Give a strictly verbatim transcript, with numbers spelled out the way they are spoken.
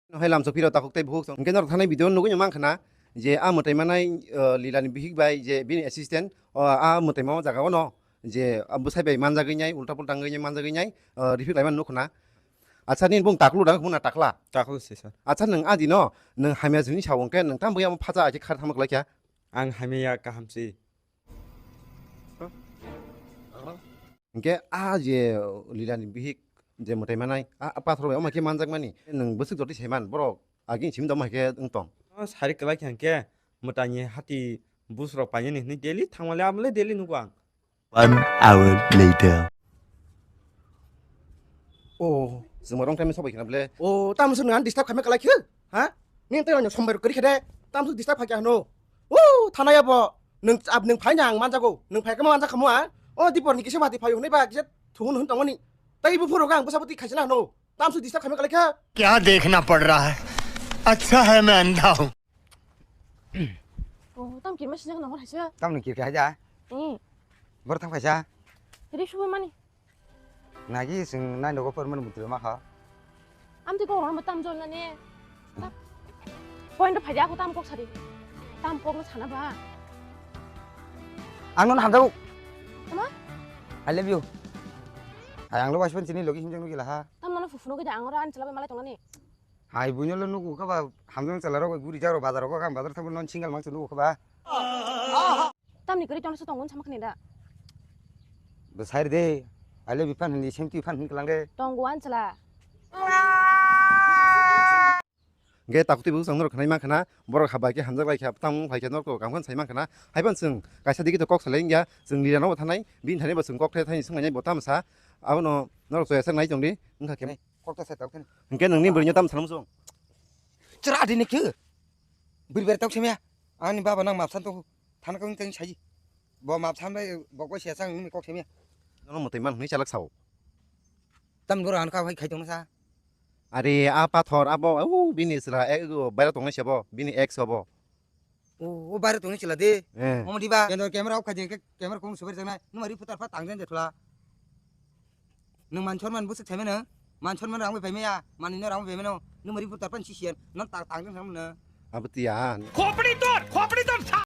No hai lamso phiro takhuk tei bukhuk song. Hwnkhe norok thanai video nugui mankha na je a mwtai manai, uh, Lila ni bihik bai je bini assistant, uh, a mwtai mama jaga o no je a bwsai bai manjagwi nai, ulta pulta wngwi nai, manjagwi nai, uh, rifik lai mani nukho na. Acha nini bung taklu dang muna takla. Taklu se sir. Acha nwng adi no, nwng hamya juni sa wngkhe nwng tam buya phacha aje khar thangma kwlai kha. Ang hamya kaham se. Hwnkhe a je Lila ni bihik je mwtai manai, a, a pathor bai omo khe manjak mani, nwng bwswk jotoi saiman borok agini simi tongma hai khe wng tong. O sari kwlai kha hwnkhe mwtai ni hati bus rok painani hwnwi daily thangmale amole daily nugo ang. One hour later. O, chwng rong time sobai khna ble. O, tamo se nang disturb khaima kwlai khe? Ha? Nini tei rong sombai rok kwrwi khe de. Tamo se disturb khaikha hano. O, thanai abo. Nwng ab nwng phai nang manjago. Nwng phai khe manjak khamu a. O, dipor ni kisa mati phai hwnwi ba kisa thungun hwn tongmani. Tai bu phuru gang bwsa bwtwi khaisana hano. Tamo se disturb khaima kwlai khe? क्या देखना पड़ रहा है? अच्छा है मैं अंधा हूँ। O, tam kirma sinjak nang hor haisa. Tamni kirka haja? Eh. Bor thang kaisa? Ri subai mani. Nagi sing nai nogo por mani mutri ma kha. Am ti kok rong tam jol nani. Point ro phaja ko tam kok sari. Tam kok no sana ba. Ang no hamjao. Tama? I love you. Hai ang lo waispan chini logi himjang no gila ha. Tam mano fufuno gida ang ora an chala bai malai tong nani. Hai buino lo nugo kha ba hamjang chala rok guri jaro bazar rok kha bazar thang non single mang nugo kha ba. Tamni kwrwi tongsa tongo sama khani da. Bo sai de. I love you fan hindi same to fan hindi lang de. Tongo an chala. Ge takuti bu sang norok khnai mang khana borok haba ke hamjak lai kha tam phai khe norok kam khan sai mang khana. Hai ban chwng kaisa digi to kok salai ya chwng lira no thanai bin thani bo chwng kok the thani sung nai bo tam sa. Abono norok soya sak nai tong di wngkha khe. Kok ta sai tok khe. Hingke nangni bwrwi tam salam sung. Chwra dini khe. Bwrwi ber tok semya. Ani baba nang mapsan to thana kong teng sai. Bo mapsan bai bo ko sesang ni kok semya. Nono mutai man hwnwi chalak sao. Tam goro an ka hai khai tong sa. Are a pathor abo u bini sra e u baira tong se bo bini ex obo. O o baira tong se la de. Eh. Omo diba kendo camera off khai de camera kong subar jang nai. Numa reporter pa tang den de thula. Nung man chorman busuk thai mano. Man chorman rang bai pai maya. Man ino rang bai pai mano. Numa reporter pan sisian. Non tang tang den thang mano. Abo tiyan. Khopri tor, khopri tor.